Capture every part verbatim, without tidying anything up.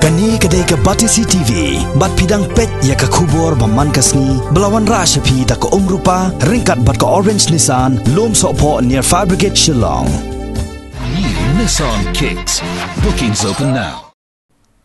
Kane ka dei ka Batesi T V, bad phi dang peit ïa ka khubor ba man ka sngi, ba la wanrah sha phi da ka Umrupa, ryngkat bad ka Orange Nissan, Lum Sohphoh near Fire Brigade Shillong. New Nissan Kicks. Bookings open now.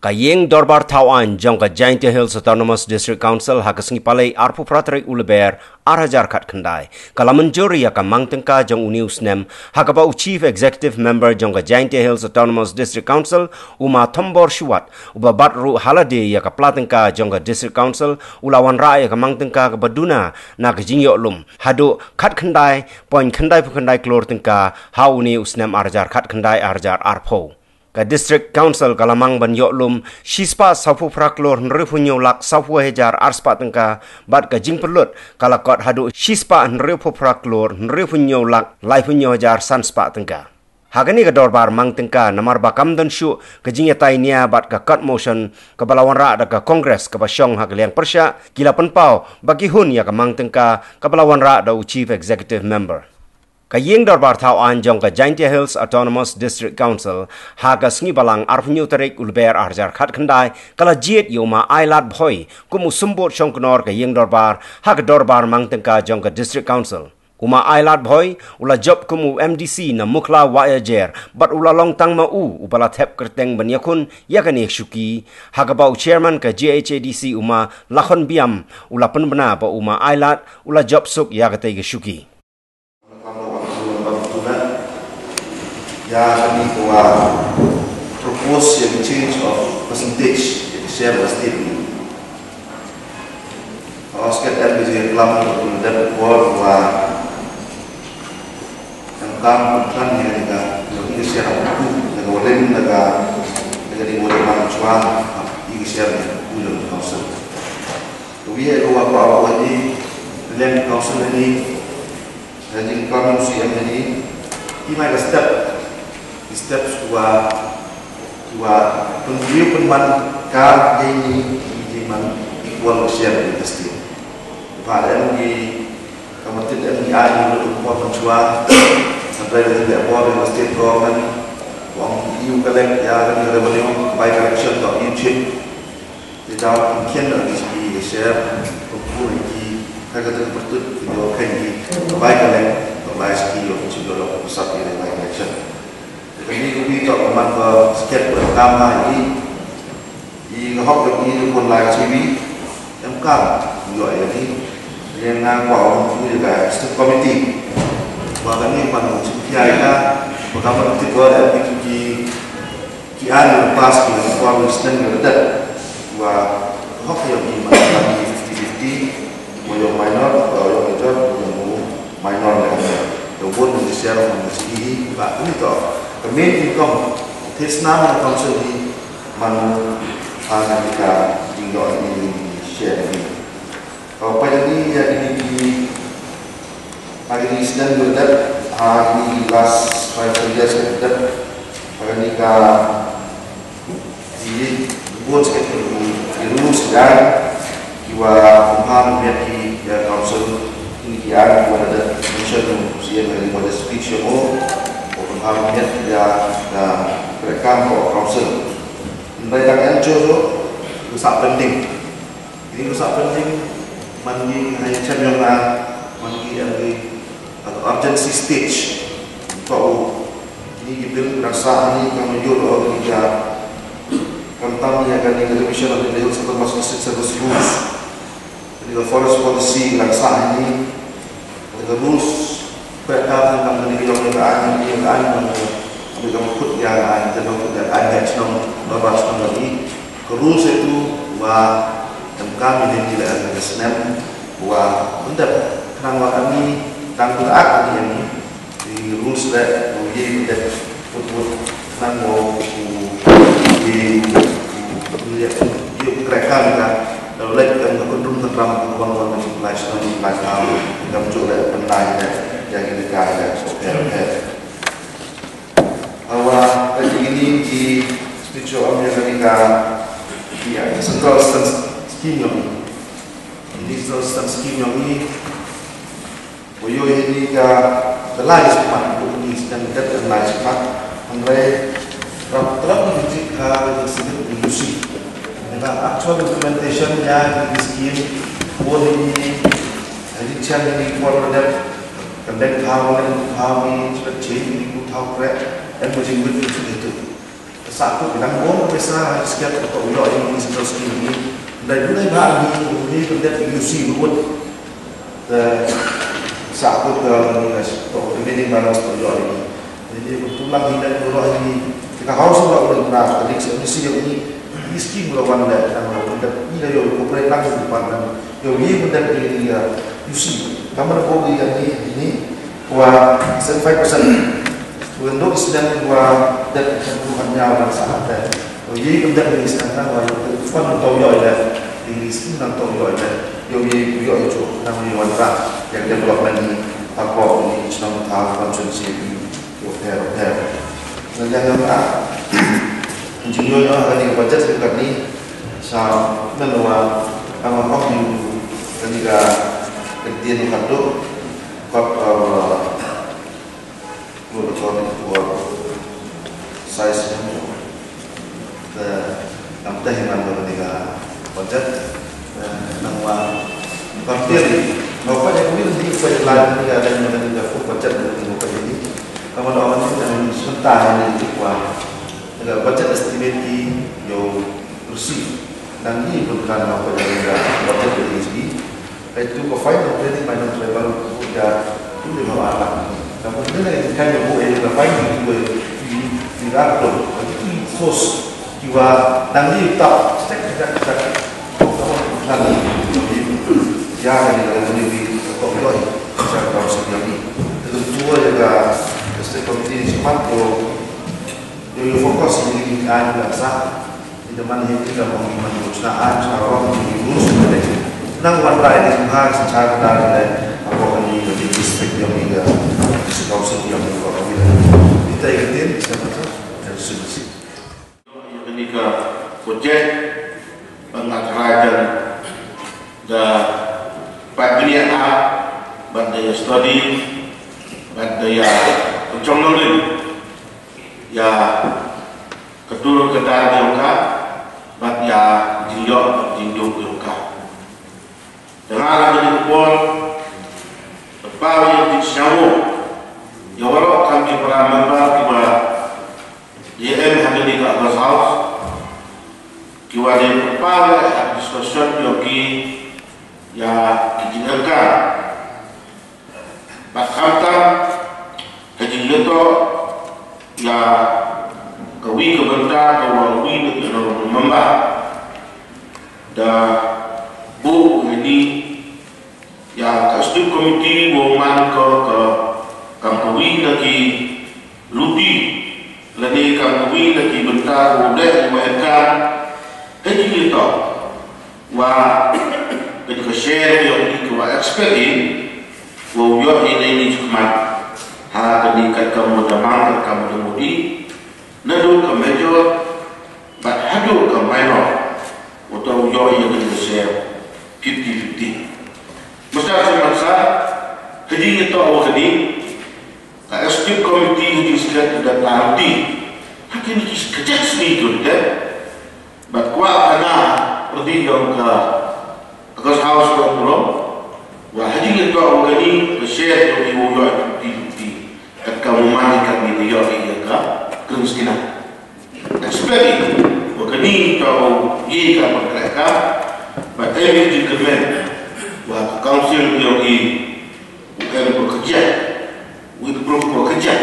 Ka ïing dorbar thaw aiñ jong ka Jaintia Hills Autonomous District Council ha ka sngi Palei arphew phra tarik u Lber ar hajar khatkhyndai ka la mynjur ïa ka mang tyngka jong une u snem, ha kaba u Chief Executive Member jong ka Jaintia Hills Autonomous District Council, u Ma Thombor Shuwat, uba bat ruh ha lade ïa ka pla tyngka jong ka District Council, u la wanrah ïa ka mang tyngka kaba duna na ka jingïoh lum haduh khatkhyndai point khyndai phew khyndai klur tyngka ha une u snem ar hajar khatkhyndai ar hajar arphew. Ka District Council ka la mang ban ïoh lum shispah sawphew phra klur hynriewphew hynñiew lak sawphew hajar arspah tyngka, bad ka jingpynlut ka la kot haduh shispah hynriewphew phra klur hynriewphew hynñiew lak laiphew hynñiew hajar sanspah tyngka. Ha kane ka dorbar mang tyngka, namar ba kam don shuh ka jingïatai nia bad ka kot motion kaba la wanrah da ka Congress kaba shong ha ka liang pyrshah, ki la pynpaw ba ki hun ïa ka mang tyngka kaba la wanrah da u Chief Executive Member. Ka ïing dorbar thaw aiñ jong ka Jaintia Hills Autonomous District Council ha ka sngi Balang arphew hynñiew tarik u Lber ar hajar khatkhyndai ka la jied ïa u Ma Ailad Bhoi kum u symbud shongknor ka ïing dorbar ha ka dorbar mang tyngka jong ka District Council. U Ma Ailad Bhoi u la jop kum u M D C na Mukhla Wahiajer, bad u la long tang ma u uba la thep kyrteng ban ïakhun ïa kane ka shuki, ha kaba u Chairman ka J H A D C u Ma Lakhon Biam u la pynbna ba u Ma Ailad u la jop suk ïa katei ka shuki. Ïa kane ka wa propose ïa ka change of percentage ïa ka share of state ni. Ka osket em ka jingïaklam ka pyndet ka por wa em kam pynkan ïa kane ka, ïa kane ka share of state, ïa ka wa rim, ïa ka, ïa kane ka wa rim chwa ïa ka share of state ïa ka council. Ka wi ïa ka wa, wa, wa ni lem council ni. Ka jingklam u C M hangne, ki mai ka step, ki step kiwa, kiwa pynriew pynman ka ïa ine i jingman equal share in the state. Ba em ki, ka matit em ki ai ni lut por pynshwa, hynrei da leh bor in the state government, wan u collect ïa ka revenue by collection dot u chip. Te daw pynkhien na ki ski ki share, pynpur ki, ka ka tang pyrtut ki do khen ki, ka bai ka leng, ka bai ski yo ki chido lo ka sap ki bai ka leng. Te ka ni ka wi to ka man ka sket ka kam ha i, i ka hok ka i ka pun lai ka chiwi, em kam, yo ya ni, yang nga kwa ong tu ya ka state committee, wa ka ni man ka chiwi ya ka, wa ka man ka ti ko da ki ki, Ki an pass ki na kwah withstand ki redet. Wa hok ïa ki man ki fifty fifty. Wa ïa minor, wa ïa major, wa ïa minor le. Ïa won ni share man ki sigi ba ni to. Ka main income. Tis na man council ni man ha na ka ding do ni share ni. Ka pajani ïa kini ki, ha kini snem ki dep, ha kini ki last five years ki dep, ha kini ka, ki bun sikit ki, ki rules ki, ki wa kumham miat ki ïa council, kini ki, ki wa da mention tu, si ïa kini wa da speech ïa mo, wa kumham miat ïa, ïa, rekam ko council. Ndai dang ïa cho so, ku sa pending. Ini rusak penting, man ngi ha ïa chem ïong na, man ngi em ngi, at urgency stage. Ko u, ini ki bill rasa ini ka manjur o ni ka, kam tam ïa ka ni ka revision of the Hills Autonomous District Service Rules. Ini ka forest policy rasa ini, Ka rules, pyrkhat tang kam kane ka ïong ka aiñ, ka ïong ka aiñ, ka ïong ka khut ïa ka aiñ, ka ïong ka aiñ, ka shnong, ba ba shnong lagi. Ka rules itu wa em kam ïa kane ka snem wa ym dep khnang wa kane tang ka ak kane ïa kane. Ka rules le u ïa ym dep put put khnang wa u ïa u ïa u krekam ka. Leit ka kynrum kynram ka wan wan ka lai snem lai saw ka mjuk leh pynlai leh ïa ki ka leh pher pher. Hawa ka jingini ki speech ong ïa ka ni ka ïa central assistance scheme ïong i. Central assistance scheme ïong i. Ko ïoh ïa ni ka, ka lai shipmat, ko ni sdang ka ka lai shipmat, hynrei rap trap ni ka jingkha ka jingsngewsih ni lusi. Actual implementation ïa ki scheme, bun hi, ha jingshim hi por dep, kan dep thaw, kan dep thaw hi, shu change hi, ku thaw krek, em ko jingwit hi tu. Sa ko bilang bun pisa ha sket ko ïoh hi, hi sket scheme hi. Dai dai ba hi, hi kan dep hi U C bun. Te sa ko ka ni ka to ni ni ba to ïoh hi. Jadi betulan hi dan ïoh hi. Ka house la udah pernah, tadi saya mesti yang ini, ini scheme la wan la, dan la wan la, ini la ïoh ko pre lang di depan dan ïoh hi pun dan ini dia. You see, kamar ko ni yang ni, ini, wa seventy-five percent. Window is dan wa dan kebutuhan nyawa dan saat dan. Ïoh hi pun dan ini sekarang wa wan to ïoh la, ini scheme dan to ïoh la. Ïoh hi ïoh hi tu, nang ïoh wan ra, yang development ni, apa ni, senang tahu konsumsi ni. Ïoh pher, ïoh pher. Ngan ïa ngan ah. Jingïoh ïoh kane ka budget ka ni sa men wa ka ma kong ni kane ka ktien ka duk ka ka lu ka chon ni wa size ni. Te, am teh man ba ka budget, eh, nang wa, ban tiar, nau ka ïa kuwi nanti, ka ïa lai nanti, ka ïa lai nanti, ka full budget nanti, nau ka ïa ni. Ka man ong nanti, nang sebentar nanti, di kwa, ka budget estimate ki, ïoh receive. Nang ni pun kan nau ka ïa ni, budget dari segi. Itu ka fine of trading minor tribal buku ïa tu lima wala. Ka buku ni lagi kan buku ïa ka fine itu ïa di di rakyat tu. Itu source kiwa nang ni tap stek stek stek. Kawan kan ni ya kan ni kan ni di kau kau saya kau sendiri. Itu tua ïa ka stek committee ni sempat ko ïa fokus ni kan sa. Ida man hi ida man hi man hi sna an sna rom hi rus hi. Nang wan rai ni ha sna cha ka dar le. Abo kan hi di district yang ida. District council yang ida. Ita ida din sna ka dan sumsi. Ini ka project pengakhiran da pat bini ah ban da study ban da ya pechong nolin ya. Ka dur ka dar jong ka bad ïa ka jingïoh bad jingduk jong ka. Te nga la ka jingpor, ka pau ïa ka jingsngew ïa waroh kam ki para member kiba ïa em ha kane ka August House, kiba dei ka pau ïa ka discussion jong ki ïa ki jingïakhun. Bad khamtam ka jingïatoh ïa kawi ka bynta ka wan wi na ki honorable member da buh ïa ni ïa ka executive committee wa man ka ka kam kawi na ki luti lane kam kawi na ki bynta wa leh wa em kam ka jingïatoh. Wa ka share ïa ki wa expect in wa u ïoh in ni chukmat ha ka ni kat ka mu da mang kat ka mu da mudi na du ka major bad ha du ka minor wa ta u ïoh ïa ka share fifty fifty. Masa sa masa ha jingïatoh wa ka ni ka executive committee ha jingskhet ka da party ha ki ni ki kajak sni tu de. Bad kwah ka na pyrdi jong ka August House ka burom wa ha jingïatoh wa ka ni ka share jong i wa u ïoh fifty fifty. Kat ka u man ka ni ka ïoh ïa ka kren skina. Expect i wa ka ni ka u ïa ka pyrkhat ka bad em i jingkyrmen wa ka council jong i u em ko kjat, u improve ko kjat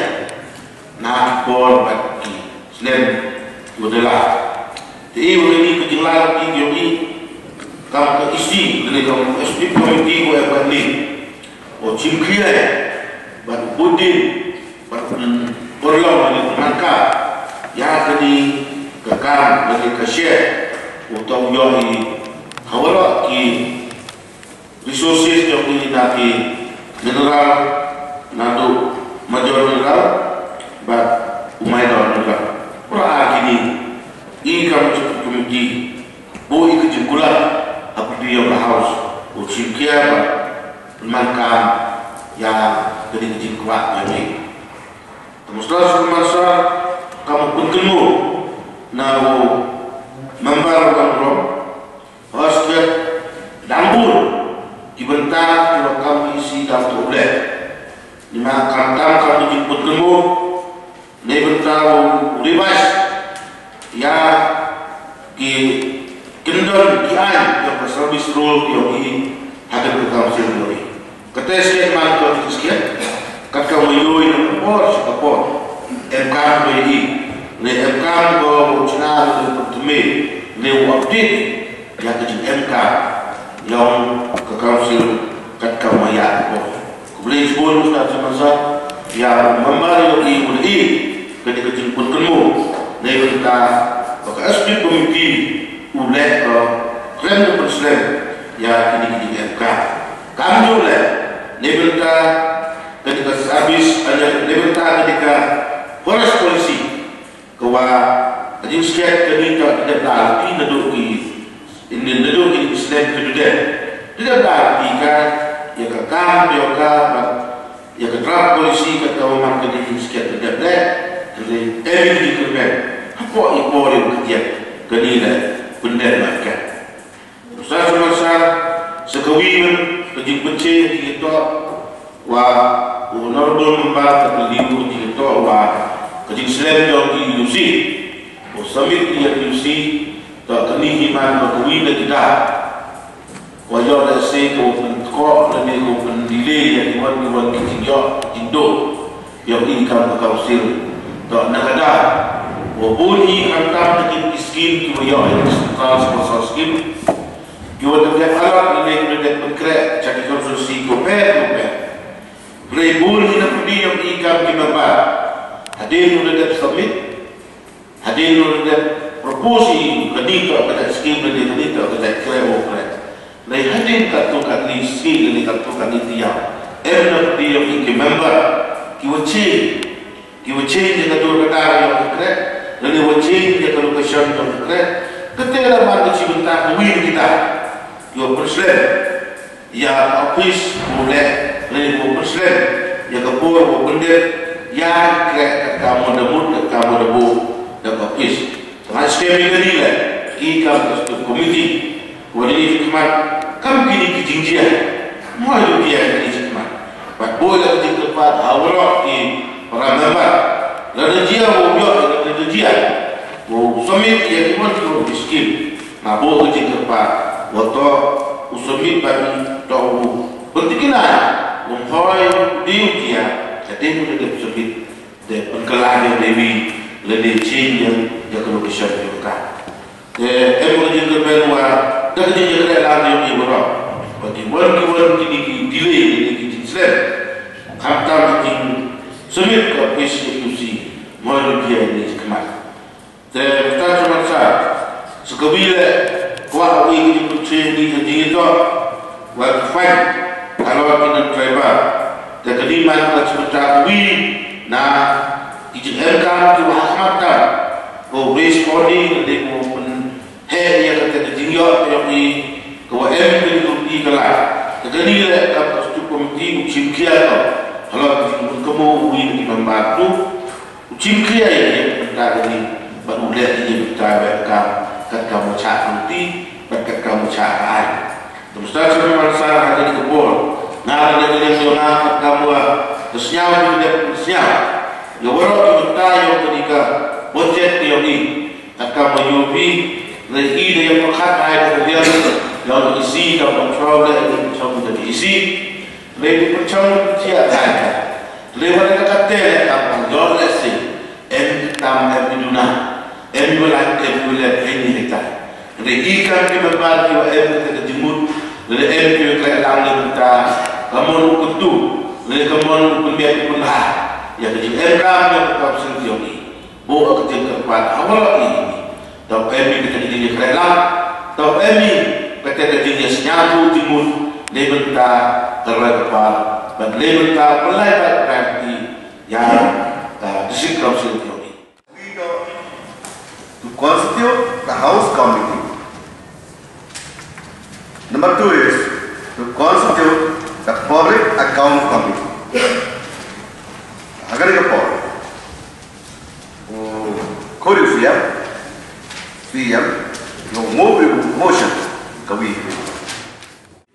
na ki por bad ki snem u dela. Te i u ni ka jingla ki jong i kam ka isi lane kam executive committee ko em bad ni o chim khia bad u budin bad u pyrlong lane u manka ïa ka ni ka kam lane ka share u tong yong i ha waroh ki resources jong i na ki mineral naduh major mineral bad u minor mineral. Ura ar kini i kam executive committee bun i ka jingkular ha pyrdi jong ka house u chim khia bad pynman kam ïa kani ka jingkwah jong i. Ka Muslim School Madrasa ka mut pynkulmar na u member u burom ki kyndon ki aiñ jong ka service rule ki ong i ha ka council ki ong i. Kata skhem man ka skhem. Kat ka wa yoi na ka por sha ka por. Em kam ko i. Ne em kam ko chna ne ko tme ne wa update. Ïa ka jingem kam jong ka council kat ka wa ïa ko. Khublei shibun Ustad Sir Mansar, ïa u member ïa u i u i ka dei ka jingpynkynmaw. Nei bynta ba ka executive committee u leh ka kren ka pynslem ïa kine ki jingem kam. Kam ju leh, nei bynta ka dei ka service, ane nei bynta ka dei ka forest policy. Ka wa ka jingskhem ka ni ka dep la ti na do ki, in na do ki slem ki dep. Dep la ti ka, ïa ka kam ïa ka ba ïa ka draft policy ka ka wa man ka ni jingskhem ka dep le. Ka ni em ni ka dep. Hapo i por ïa ka dep ka ni le. Pyndet ma ka. Ustad Sir Mansar, sa kawei ka jingpynshai ka jingïathoh wa u honorable member ka pynlong ka jingïathoh wa ka jingslem jong ka U C. U submit ïa ka U C, to kani hi man ka kawei na kita. Wa ïoh lehse ka wa pynkoh lane ka wa pyndelay ïa ki wan ki wan ki jingïoh jingduh. Ïoh i kam ka council. To na ka daw wa bun i khamtam na ki skim ki wa ïoh i central sponsor skim. Ki wa dep dep alap lane ki wa dep pynkhreh cha ki constituency ko pher ko pher. Hynrei bun hi na pyrdi ïoh i kam ki member. Hadien u dep submit. Hadien u dep propose i kani to ka dei skim lane kani to ka dei khreh wa khreh. Hynrei hadien katto katne skim lane katto katne tiar. Em na pyrdi ïoh i ki member. Ki wa change. Ki wa change ïa ka dur ka dar ïa ka khreh, lane wa change ïa ka location ïa ka khreh. Kata la mar ka shi bynta kawei na kita. Ki wa pynslem ïa ka office wa leh, lane wa pynslem ïa ka por wa pyndep ïa ka khreh, ka ka mon da mut, ka ka mon da buh da ka office. Tang skhem ïa kani leh, ki kam ka executive committee. Wa dei ki khmat, kam kini ki jingjia. Mo dei ki jia kini ki khmat. Bad boi la ki jingkyrpad ha waroh ki para member. Lada jia wa ïoh, lada jia wa submit ïa ki mon ki skim. Nga boi ki jingkyrpad wa to u submit bad to u pyntikna. Wa hoi dei u jia, ka dei u dei submit. Te pynkylla ïa Dewi lane change ïa ka location ïa ka. Te em ka jingkyrmen wa da ka jingkyrmen la ïa ki baroh. Ba ki wan ki wan ki ni ki delay ni ki jingslem. Khamtam ki jing submit ka office Q C. Mo ni dia ni khmat. Te Ustad Sir Mansar, sa kawei leh kwah wi ki jingpynshai ni ka jingïathoh wa ki fine halor ki non-tribal. Te ka dei man ka symboh kawei na ki jingem kam ki wa ha khmat tam. Ko raise funding, ka dei ko pynheh ïa kata ka jingïoh ka ïoh i ka wa em ka dei ko i ka la. Te ka dei leh ka Executive Committee u shim khia ka halor ka jingpynkhamo wi na ki member tu. U shim khia ïa ka bynta kane, bad u leh ïa ka bynta bad ka, kat ka mut shah ka luti, bad kat ka mut shah ka ai. Te Ustad Sir Mansar ha kane ka por, nga la leh ka liang jong nga kat ka mut, ka sñiaw ka dep sñiaw. Ïa waroh ki bynta ïa kane ka budget ka ïa u ni, kat ka mut ïa u pi, leh i da ïa pyrkhat ai da ka liang, ïa u isi ka mut shraw leh, ïa u shraw da isi. Lei pynchong pynchiah kai kai. Lei wan ka kate leh tam pang yor leh si. Em tam em i duna. Em i wala em i wala em i hita. Lei i kam ki member ki wa em ka ka jingmut. Lei em ki wa kre lang lei mynta. Ka mon u kuntu. Lei ka mon u kunbiak u kunha. Ya ka jing em kam ya ka kam sing tiong i. Bok ka jingkyrpad ha waroh i. Tau em i kata ka jingïakhreh lang. Tau em i kata ka jingïasñiawthooh jingmut. Lei bynta ka roi ka par. Bad lei bynta pynlait bad ka roi ka ti. Ïa ka District Council ka jong i. We got to constitute the House Committee. Number two is to constitute the Public Account Committee. Ha kane ka por, u khot u C M, C M, u move u motion ka wi.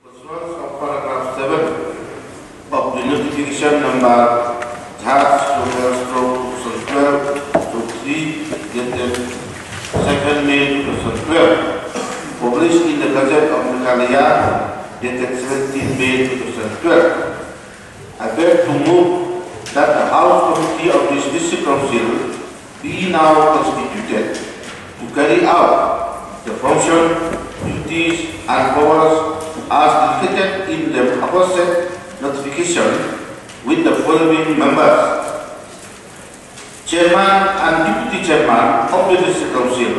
Pursuant of paragraph seven of the notification number dash two thousand twelve stroke three dated second May two thousand twelve, published in the Gazette of Meghalaya, dated seventeen May two thousand twelve. I beg to move that the House Committee of this District Council be now constituted to carry out the function, duties and powers as delegated in the aforesaid notification with the following members. Chairman and Deputy Chairman of the District Council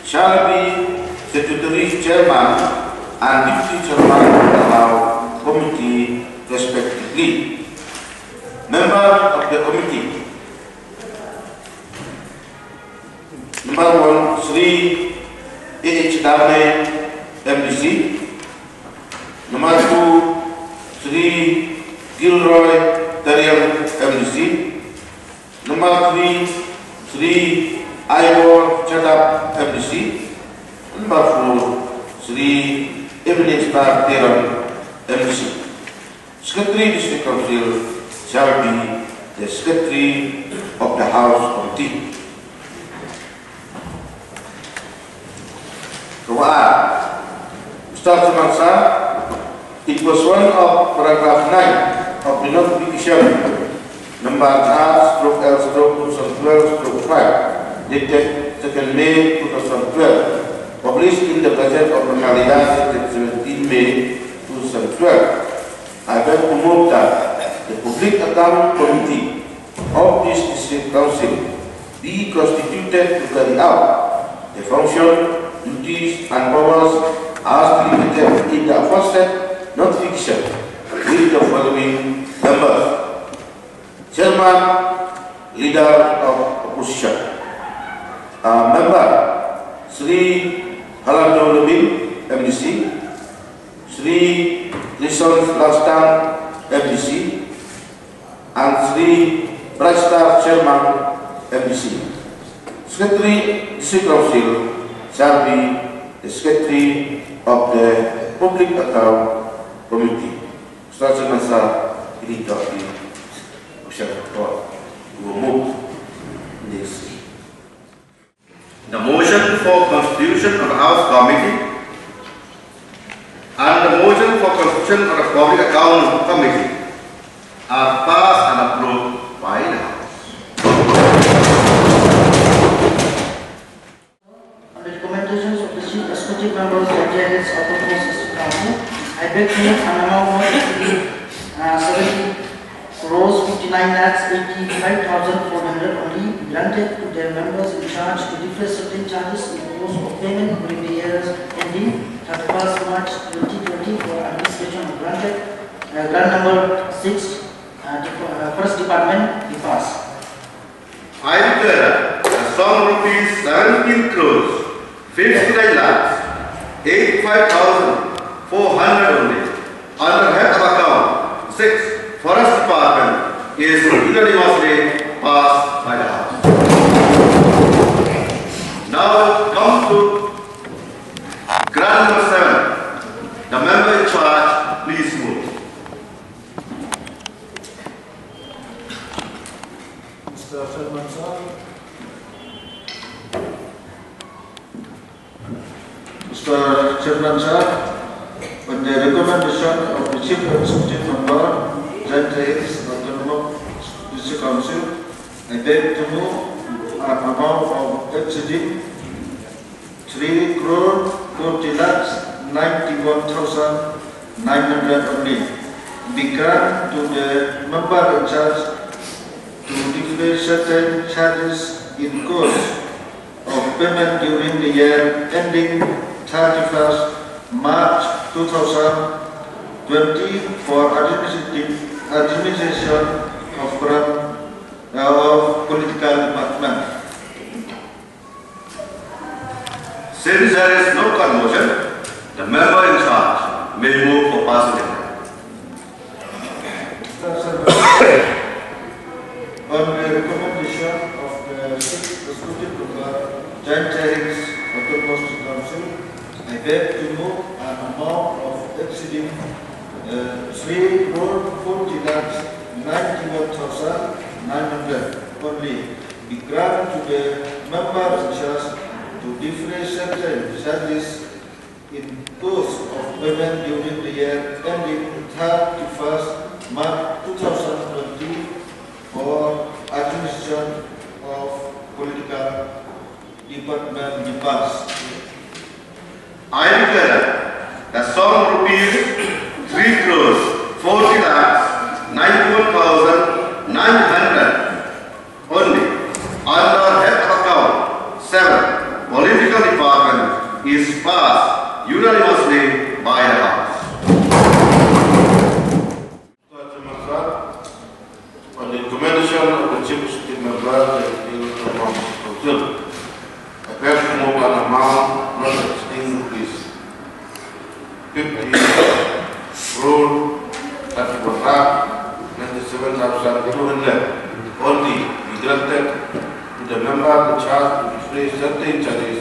shall be Secretary, Chairman and Deputy Chairman of the House Committee respectively. Member of the committee. Number one, Shri A H Dame, M D C. Number two, Shri Gilroy Tariang, M D C. Number three, Shri Ivor Chadap, M D C. Number four, Shri Ebenezer Teron, M D C. Secretary District Council shall be the Secretary of the House Committee. Number one, Mister Chairman Sir, in pursuant of paragraph nine of the notification number R stroke L stroke two thousand twelve stroke five, dated second May two thousand twelve, published in the Gazette of Meghalaya, dated seventeen May two thousand twelve, I beg to move that the Public Account Committee of this District Council be constituted to carry out the function, duties and powers as delegated in the aforesaid notification with the following members. Chairman, Leader of Opposition. Uh, member, Shri Halando Lubin, M D C. Shri Rison Lastan, M D C. And Shri Brightstar Chairman, M D C. Secretary District Council shall be the Secretary of the Public Account Committee. Mister Chairman Sir, ini kami ucapkan. The motion for constitution of the House Committee and the motion for constitution of the Public Account Committee are passed and approved by the House. On the recommendations of the Chief Executive Members of the Autonomous District Council, I beg to move an amount not exceeding, uh, seventy crores fifty-nine lakhs eighty-five thousand four hundred only be granted to their members in charge to defray certain charges in course of payment during the years ending thirty-first March twenty twenty for administration of granted, uh, grant number six, uh, dep-, uh, first department be passed. I declare a sum rupees seventeen crores fifty-nine lakhs eighty-five thousand four hundred only under head of account six, Forest Department, is unanimously passed by the House. Now come to grant number seven. The member in charge, please move. Mister Chairman Sir. Mister Chairman Sir, on the recommendation of the Chief Executive Member, Jaintia Hills Autonomous District Council, I beg to move an amount of exceeding three crore forty lakhs ninety-one thousand nine hundred only be grant to the member in charge to defray certain charges in course of payment during the year ending thirty-first March two thousand twenty for administrative, administration of grant, uh, of political department. Since there is no conmotion, the member in charge may move for passing it. On the recommendation of the Chief Executive Member, Jaintia Hills Autonomous Council, I beg to move an amount of exceeding, uh, three crore forty lakhs ninety-one thousand nine hundred only be granted to the member in charge to defray certain charges in course of payment during the year ending thirty-first March two thousand twenty for administration of political department be passed. I declare the sum rupees three crores forty lakhs ninety-one thousand nine hundred only under head of account seven, political department, is passed unanimously by the House. On the recommendation of the Chief Executive Member, the Bill of Council, I beg to move an amount not exceeding rupees fifty crore thirty-one lakh ninety-seven thousand two hundred only be granted to the member in charge to defray certain charges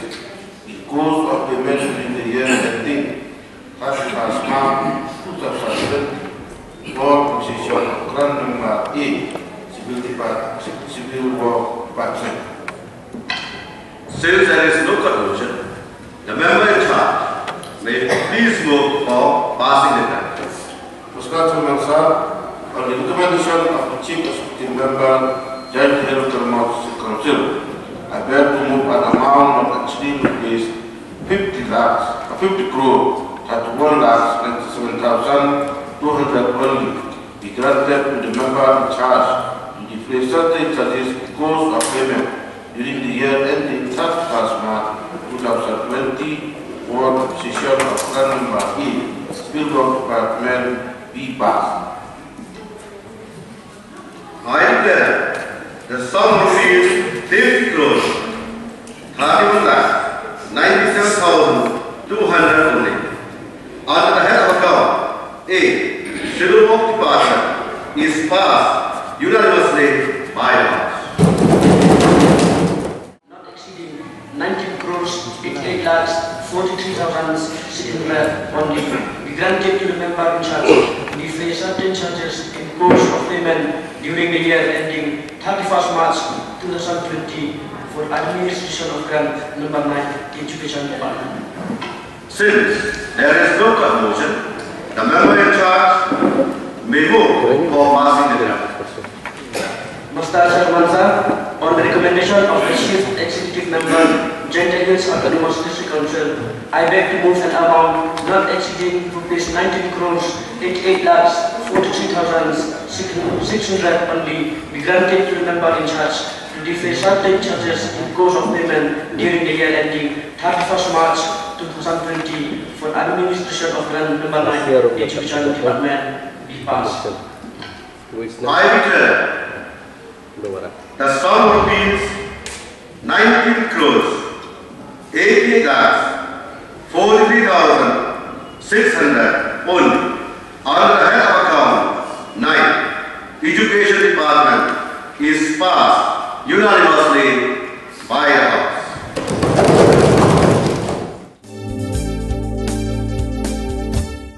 in course of payment during the year ending thirty-first March two thousand twenty for position of grant number A, Civil Depart-, Civil Work Department. Since there is no court motion, the member in charge may please move for passing the grant. Namaskar, Chairman sir. On the recommendation of the Chief Executive Member, Jaintia Hills Autonomous District Council, I beg to move an amount not exceeding rupees fifty lakhs, uh, fifty crore, thirty-one lakhs, ninety-seven thousand two hundred only be granted to the member in charge to defray certain charges in course of payment during the year ending thirty-first March two thousand twenty for position of grant number A, Civil Work Department, be passed. I declare the sum rupees fifty crores thirty-one lakhs ninety-seven thousand two hundred only under the head of account A, Civil Work Department, is passed unanimously by the House. Not exceeding nineteen crores eighty-eight lakhs forty-three thousand six hundred only be granted to the member in charge to defray certain charges in course of payment during the year ending thirty-first March two thousand twenty for administration of grant number nine, Education Department. Since there is no court motion, the member in charge may move for passing the grant. Mister Chairman sir, on the recommendation of the Chief Executive Member, Jaintia Hills Autonomous District Council, I beg to move an amount not exceeding rupees nineteen crores eighty-eight lakhs forty-three thousand six hundred only be granted to the member in charge to defray certain charges in course of payment during the year ending thirty-first March two thousand twenty for administration of grant number nine, Education Department, be passed. I declare